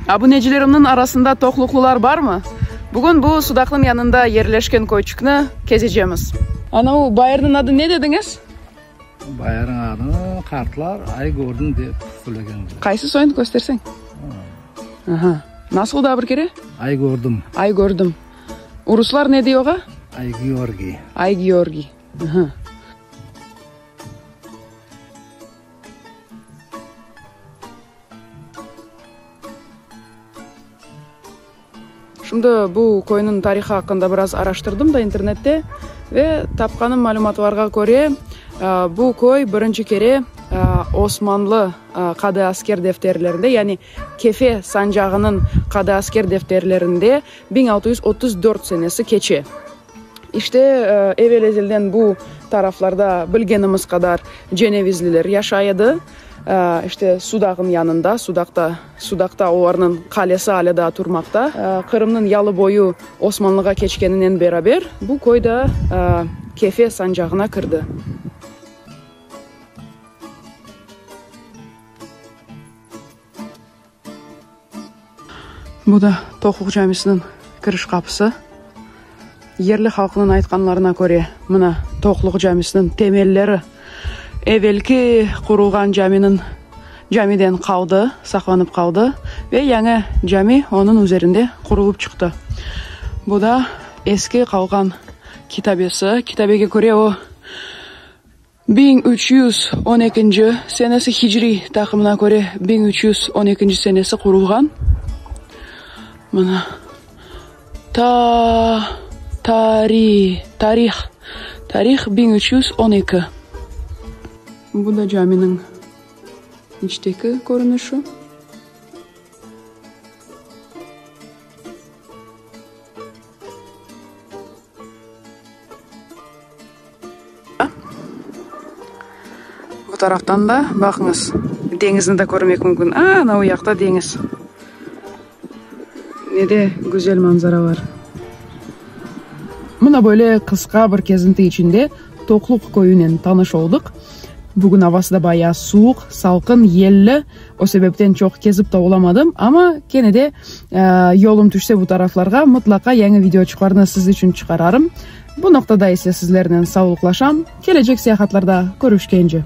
Abunecilerimniñ arasında toqluqlılar barmı? Bugün bu Sudaqnıñ yanında yerleşken köyçikni kezecemiz. Ana o bayırnıñ adı ne dediñiz? Bayırnıñ adını qartlar Ay kördim dep söylegenler. Qaysı soyun kösterseñ? Aha. Nasıl daa bir kere? Ay kördim. Ay kördim. Uruslar ne dey oğa? Ay Georgiy. Ay Georgiy. Aha. Şimdi bu köyniñ tarihı aqqında biraz araştırdım da internette ve tapqanım malümatlarğa köre, bu köy birinci kere Osmanlı qadıasker defterlerinde, yani Kefe sancağınıñ qadıasker defterlerinde 1634 senesi keçe. İşte, evel-ezelden bu taraflarda bilgenimiz qadar cenevizliler yaşay edi. İşte, Sudaqnıñ yanında, Sudaqta, Sudaqta olarnıñ qalesi alâ daa turmaqta. Qırımnıñ yalı boyu Osmanlığa keçkeninen beraber bu köy da Kefe sancağına kirdi. Bu da Toqluq camisiniñ kiriş qapısı. Yerli halqnıñ aytqanlarına köre, mına Toqluq camisiniñ temelleri evelki qurulğan caminiñ camiden qaldı, saqlanıp qaldı ve yañı cami onıñ üzerinde qurulıp çıqtı. Bu da eski qalğan kitabesi. Kitabege köre o, 1312 senesi, hicriy taqımına köre 1312 senesi qurulğan. Mına, ta, tari, tarih, tarih 1312. Bu da caminiñ içteki körünişi. Bu taraftan da, baqıñız, deñizni de körmek mümkün. A-ana o yaqta deñiz. Ne de güzel manzara bar. Mına böyle qısqa bir kezinti içinde Toqluq köyünen tanış oldıq. Bugün avası da bayağı suvuq, salqın, yelli. O sebepten çoq kezip de olamadım, amma kene de yolum tüşse bu taraflarğa, mıtlaqa yañı videoçıqlarnı siz içün çıqararım. Bu noqtada ise sizlernen savlıqlaşam, kelecek seyahatlarda körüşkence!